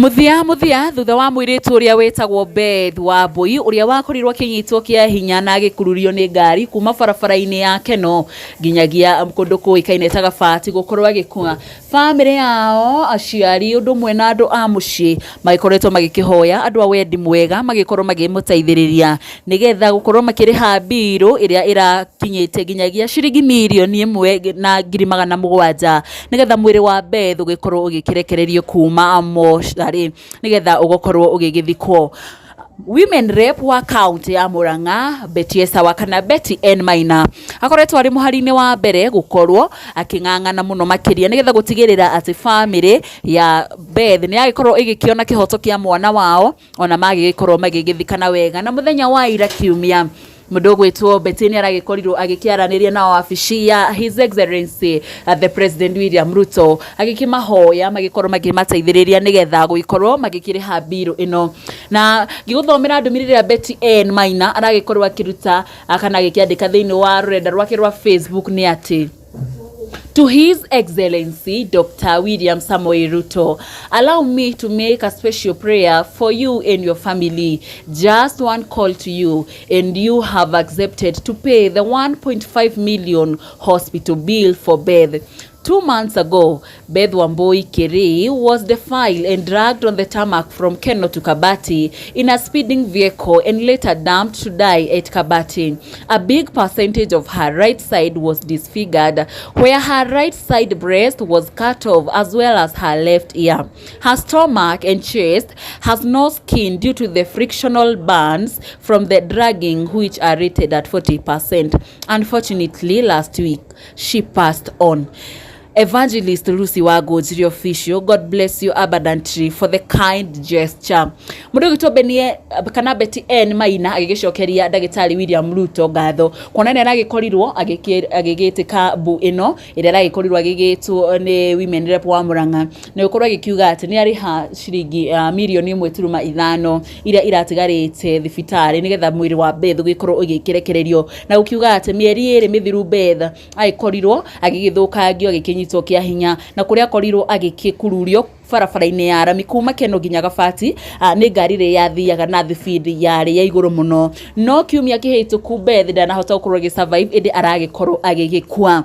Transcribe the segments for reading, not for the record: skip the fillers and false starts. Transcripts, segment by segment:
Mũthia mũthia thutha wa mũirĩtu ũrĩa wĩtagwo Beth Wambui ũrĩa wakorirwo akĩnyitwo kĩa hinya na agĩkururio nĩ ngari kuma barabara-inĩ ya Keno nginyagia kũndũ kũĩkaine ta Gabati gũkorwo agĩkua. Bamĩrĩ yao, aciari ũndũ ũmwe na andũ a mũciĩ magĩkoretwo magĩkĩhoya andũ a wendi mwega magĩkorwo magĩmũteithĩrĩria nĩgetha gũkorwo makĩrĩha mbirũ ĩrĩa ĩrakinyĩte nginyagia ciringi 1,700,000 nĩgetha mwĩrĩ wa Beth ũgĩkorwo ũgĩkĩrekererio kuma mocarĩ nĩgetha ũgũkorwo ũgĩgĩthikwo. Women Rep wa kaunti ya Murang'a Betty Esawa kana Betty N Maina akoretwo arĩ mũhari-inĩ wa mbere gũkorwo akĩng'ang'ana mũno makĩria nĩgetha gũtigĩrĩra atĩ bamĩrĩ ya Beth nĩ yagĩkorwo ĩgĩkĩona kĩhoto kĩa mwana wao ona magĩgĩkorwo magĩgĩthikana wega. Na mũthenya wa ira kiumia mũndũ ũgwĩtwo Betty nĩ aragĩkorirwo agĩkĩaranĩria na wabici ya His Excellency the President William Ruto agĩkĩmahoya magĩkorwo makĩmateithĩrĩria nĩgetha gũgĩkorwo magĩkĩrĩha mbirũ ĩno. Na ngĩgũthomera ndũmĩrĩri ĩrĩa Betty N Maina aragĩkorwo akĩruta kana agĩkĩandĩka thĩinĩ wa rũrenda rwake rwa Facebook nĩ atĩ To His Excellency Dr. William Samoei Ruto, allow me to make a special prayer for you and your family. Just one call to you, and you have accepted to pay the 1.5 million hospital bill for Beth. 2 months ago, Beth Wambui Kiri was defiled and dragged on the tarmac from Keno to Kabati in a speeding vehicle and later dumped to die at Kabati. A big percentage of her right side was disfigured, where her right side breast was cut off as well as her left ear. Her stomach and chest has no skin due to the frictional burns from the dragging, which are rated at 40%. Unfortunately, last week, she passed on. Evangelist Lucy Wangũnjiri Official, God bless you abundantly for the kind gesture. Mũndũ ũgĩtwo Benie kana Betty N Maina agĩgĩcokeria ndagĩtarĩ William Ruto ngatho kuona nĩ aragĩkorirwo agĩgĩtĩka mbu ĩno ĩrĩa aragĩkorirwo agĩgĩtwo nĩ Women Rep wa Murang'a na gũkorwo agĩkiuga atĩ nĩ arĩha ciringi 1.5 mirioni iria iratigarĩte thibitarĩ nĩgetha mwĩrĩ wa Beth ũgĩkorwo ũgĩkĩrekererio na gũkiuga atĩ mĩeri 2 mĩthiru Beth agĩkorirwo agĩgĩthũkangio, agĩkĩnyitwo kĩa hinya na kũrĩa akorirwo agĩkĩkururio barabara-inĩ ya rami kuma Keno nginya Gabati nĩ ngari ĩrĩa yathiaga na thibindi yarĩ ya igũrũ mũno. No kiumia kĩhĩtũku Beth ndanahota gũkorwo agĩ survive ĩndĩ aragĩkorwo agĩgĩkua.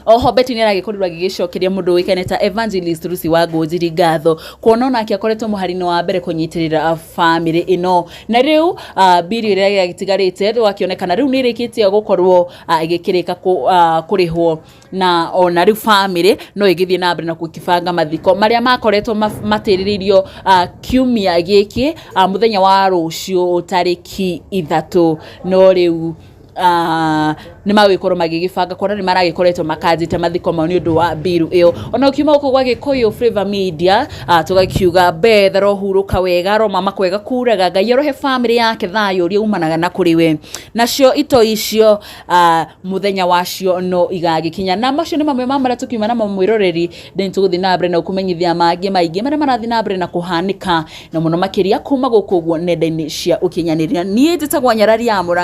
Oho Betty nĩ aragĩkorirwo agĩgĩcokeria mũndũ ũĩkaine ta Evangelist Lucy Wangũnjiri ngatho kuona onake akoretwo mũhari-inĩ wa mbere kũnyitĩrĩra bamĩrĩ ĩno. Na rĩu mbiri ĩrĩa ĩgĩtigarĩte rĩu rĩu nĩ ĩrĩkĩtie gũkorwo ĩgĩkĩrĩka kũrĩhwo na ona rĩu bamĩrĩ no ĩgĩthiĩ na mbere na gũkĩbanga mathiko marĩa makoretwo matĩrĩrĩirio kiumia gĩkĩ mũthenya wa rũciũ tarĩki 3. No rĩu nĩ magũgĩkorwo magĩgĩbanga kuona nĩ maragĩkoretwo makanjĩte mathiko mau nĩ ũndũ wa mbiru ĩyo. Ona ũkiuma gũkũ gwa Gĩkũyũ Flavour Media tũgakiuga Beth arohurũka wega, aromama kwega kuraga. Ngai arohe bamĩrĩ yake thayũ ũrĩa umanaga na kũrĩ we. Nacio itoi icio mũthenya wacio no igagĩkinya. Na macio nĩ mamwe ma marĩa tũkiuma namo mwĩroreri ndĩ tũgũthiĩ na mbere na gũkũmenyithia mangĩ maingĩ marĩa marathiĩ na mbere na kũhanĩka na mũno makĩria kuma gũkũ ũguo nenda-inĩ cia ũkinyanĩria. Niĩ njĩtagwo Nyarari ya Mũrang'a.